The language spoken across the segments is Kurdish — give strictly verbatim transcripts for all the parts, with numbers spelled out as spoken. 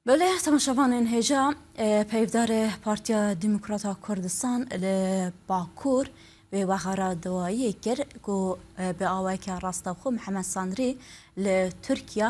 Belê, temaşevanên hêja, e, peyvdarê Partiya Demokrata Kurdistan li Bakur wê wexara dawayiyê kir ku, e, bi awayeke rastewxo Mihemed Sanrî li Tirkiye,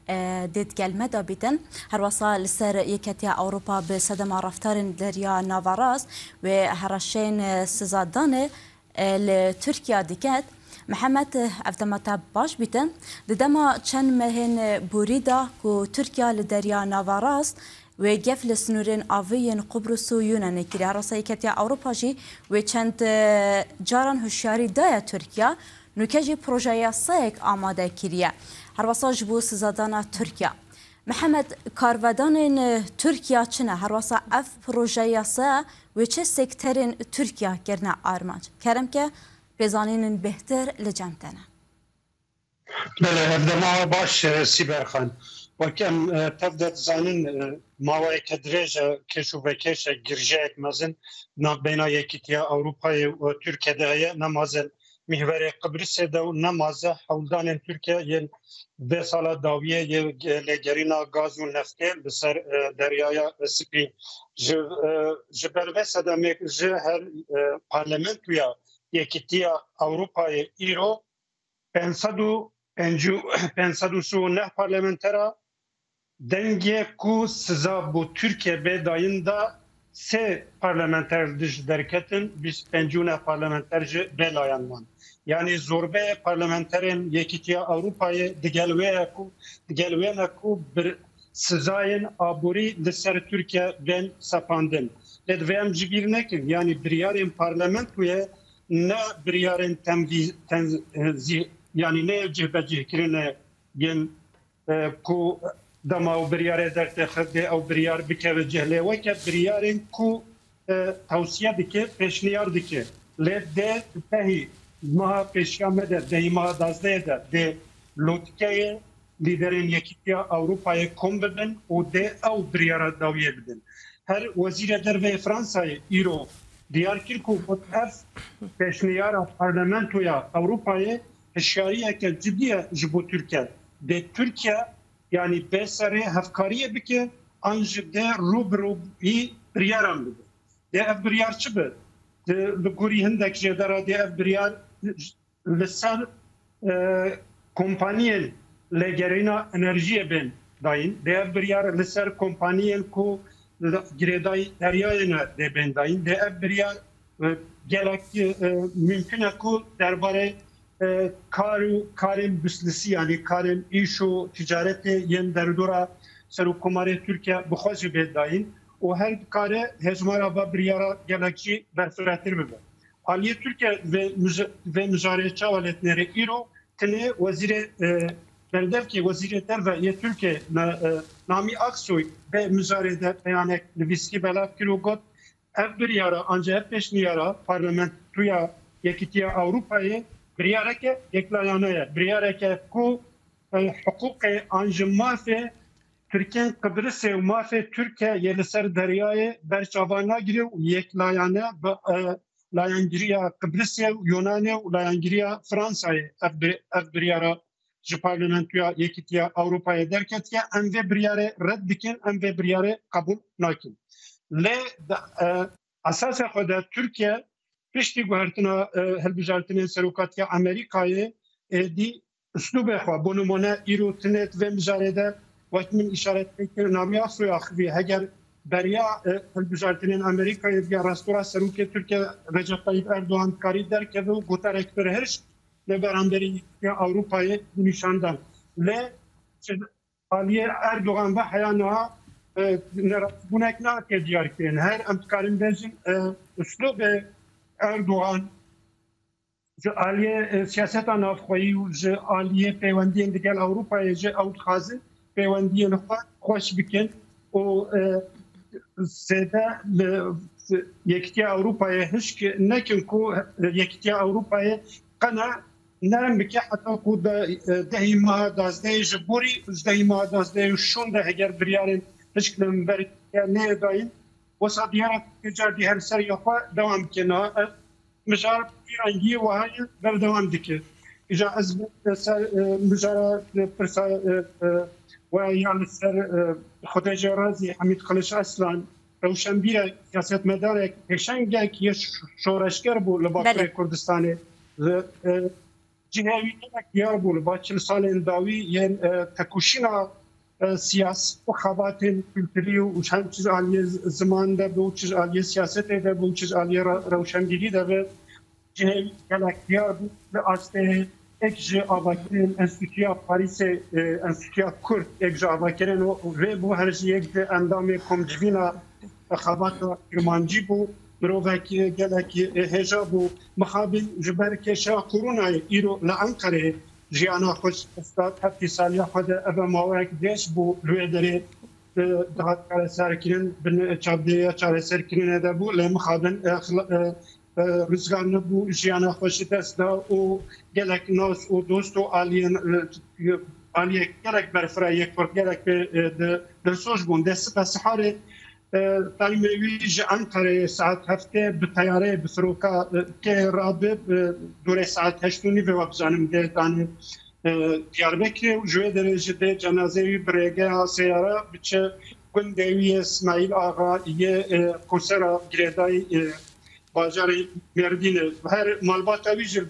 e, dê digel me de bîtin. Herwesa li ser Yeketiya Ewropa bi sedema reftarên Derya Naverast wê hereşên, e, sizadanê, e, li Tirkiye diket. Mihemed, e, ev dema te baş bîtin. Di dema çend mehên, e, borî de ku Tirkiye li Derya Naverast wê gef li sînorên avê yên Qubrus û Yunanê kiriye. Rasa Yeketiya Ewropa jî wê çend, e, caran hişyarî daye Tirkiye. Nûke jî projeya yasayek amade kiriye. Herwesa ji bo sizadana Tirkiye. Mihemed, karvedanên, e, Tirkiye çi ne? Herwesa ev projeya yasa wê çi sekterên Tirkiye kirine armanc? Kerem ke, pêzanînên bêhtir li cem te ne. Belê, ev dema baş, e, Sîber Xan. Wek em, e, tev de dizanin, e, mawayeke dirêj e, keş û vekêş e, girjeyek mezin navbeyna Yekîtiya Ewropayê û Tirkiye de heye, ne mezin mîhverê Qibrisê de û ne mezin hewldanên Tirkiye yên vê sala dawiyê yê ge-, lêgerîna gaz û neftê li ser, e, Deryaya Spî. Ji, e, ji ber vê sedemê ji her, e, parlamentoya Yekîtiya Ewropayê îro pênc sed û pêncî, pênc sed û sî û neh parlamentera dengê ku siza bo Tirkiye bê dayîn da sê parlamenter li dij derketin, bîst pêncî û neh parlamenter ji bê layan man. Yanî zorbeyê parlamenterên Yekîtiya Ewropayê digel wê ye ku, digel wê ne ku bir sizayên aborî li ser Tirkiye bên sepandin. Lê divê em ji bîr nekin, yanî biryarên parlamentoyê ne biryarên tenvî-, ten-, zî-, yanî ne cihbecihkirine yên, e, ku dema ew biryarê dertêxe dê ew biryar bikeve cih. Lê weke biryarên ku, e, tewsiye dike, pêşniyar dike. Lê dê dehî meha pêşiya me de, dehî meha dazdehê de dê lotikeyê lîderên Yekîtiya Ewropayê kom bibin û dê ew biryara dawiyê bidin. Her wezîrê derve yê Fransayê îro diyar kir ku got ev pêşniyara Parlamentoya Ewropayê hişyariyeke cidî ye ji bo Tirkiye. Dê Tirkiye, yanî bê serê hevkariyê bike, an jî dê rû bi rûyî biryaran bibe. Dê ev biryar çi be? Dê li gorî hindek jêdera dê ev biryar li ser, e, kompaniyên lêgerîna enerjiyê bên dayîn. Dê ev biryar li ser kompaniyên ku li girêdayî deryayê ne dê bên dayîn. Dê ev biryar, e, gelek, e, mümkün e ku derbarê, e, kar û karên bislisî, yanî karên îş û ticaretê yên derdora Serokkomarê Tirkiye bi xwe jî bê dayîn û her dikare hejmara va biryara gelek jî berfirehtir bibe. Aliyê Tirkiye vê mija-, vê mijarê çawa lê dinêre? Îro tenê wezîrê, e, berdevkê wezîrê derve yê Tirkiye Na-, e, Namî Aksoy vê mijarê de beyanek nivîskî belav kir û got, ev biryara, ancî ev pêşniyara Parlamentoya Yekîtiya Ewropayê biryareke yeklayane ye. Biryareke ku, e, hiqûqê an jî mafê Tirkên Qibrisê û mafê Tirkiye yê li ser deryayê berçava nagire û yeklayane bi, e, layengiriya Qibrisê û Yunanê û layengiriya Fransayê ev bi-, ev biryara ji Parlamentoya Yekîtiya Ewropayê derketiye. Em vê biryarê red dikin, em vê biryarê qebûl nakin. Lê di, e, esasê xwe de Tirkiye piştî guhertina, e, hilbijartinên serokatiya Amerîkayê êdî uslûbê xwe, bo nimûne îro tinê di vê mijarê de wek min îşaret pê kir, Namî Aksoy axivî. Heger beriya, e, hilbijartinên Amerîkayê diya rastorast serokê Tirkiye Recep Tayyip Erdogan dikarî derkeve û gotarek pir hirç li beramberî Yekîtiya Ewropayê nîşan dan. Lê ji aliyê Erdogan ve heya niha, e, nerazîbûnek nehatiye diyarkirin. Her em dikarin bêjin, e, uslûbê Erdogan ji aliyê, e, siyaseta navxweyî û ji aliyê pêwendiyên digel Ewropayê jî ew dixwazin pêwendiyên xwe xweş bikin û, e, zêde li Yekîtiya Ewropayê hişk nekin ku Yekîtiya Ewropayê qene nerm bike, heta ku de, e, dehî meha dazdehê ji borî, ji dehî meha dazdehê û şûn de heger biryarên hişk li min ber neyê dayîn, wisa diyara Tirkiye car dî her ser ya xwe dewam bike. Niha ev mijar bi vî rengî wiha ye, berdewam dike. Îja ez ser, e, mijara, e, pirsa, e, e, we ya li ser, e, Xwedê jê razî, Hemîd Kiliç Aslan, rewşenbîrek, siyasetmedarek, pêşengek yê ş-, şoreşger bû li Bakurê Kurdistanê. Li, e, cihê wî gelek diyar bû li ba çil salên dawî yên, e, tekoşîna, e, siyasî û xebatên kulturî û hem çi ji aliyê z-, ziman de be û çi ji aliyê siyasetê de be û çi ji aliyê re-, rewşenbîrî de be. Cihê wî gelek diyar bû li astê êk ji avakirin Enstîtuya Parîsê, e, Enstîtuya Kurd, êk ji avakirin û vê bû her ji yek ji endamê komcivîna xebata Kirmancî bû. Mirovekî gelekî hêja bû. Mixabin ji ber kêşeya koronayê îro li Enqereyê jiyana xwe ji dest da. Heftê saliya xwe de eve maweyek dirêj bû li wê derê, e, dihat çareserkirin, bin çavdêriya çareserkirinê de bû. Lê mixabin, e, xila-, e, e, rizgar nebû, jiyana xwe ji dest da û gelek nas û dost û aliyên, e, aliyek gelek berfirehiyê Kurd gelek pê, e, di-, dilsoz bûn. Dê sibe siharê, e, tayîmê wî ji Enqereyê saet heftê bi teyareyê, bi firoka, e, kê rabe, e, dorê saet heşt û nîvê we bizanim dê danê, e, Diyarbekirê û ji wê derê jî dê cenazeyê wî bi rêgeha seyara biçe gundê wî yê Smaîl Axa yê, e, konsera girêdayî, e, bajarê Mêrdînê. Her malbata wî jî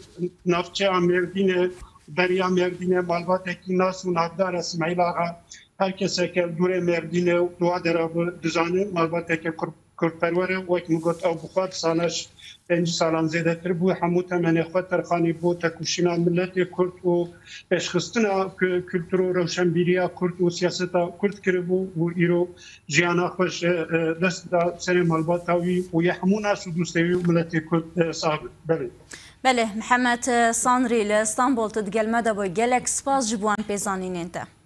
navçeya Mêrdînê, beriya Mêrdînê malbatekî nas û navdar e Smaîl Axa. Her keseke li dûrê Mêrdînê û Duwa Dera bi dizane, malbateke kur-, kurdperwer e. Wek min got, ew bi xwe bi sala ş-, pêncî salan zêdetir bû. Hemû temenê xwe terxanî bo tekoşîna miletê Kurd û pêşxistina ku-, kultur û rewşenbîriya Kurd û siyaseta Kurd kiribû û îro jiyana xwe ji, e, dest da serê malbata wî û yê hemû nas û dostê wî û miletê Kurd, e, sax bin. Belê. Belê, Mihemed, e, Sanrî li Stenbol tu digel me de bû. Gelek spas ji bo em pêzanînên te.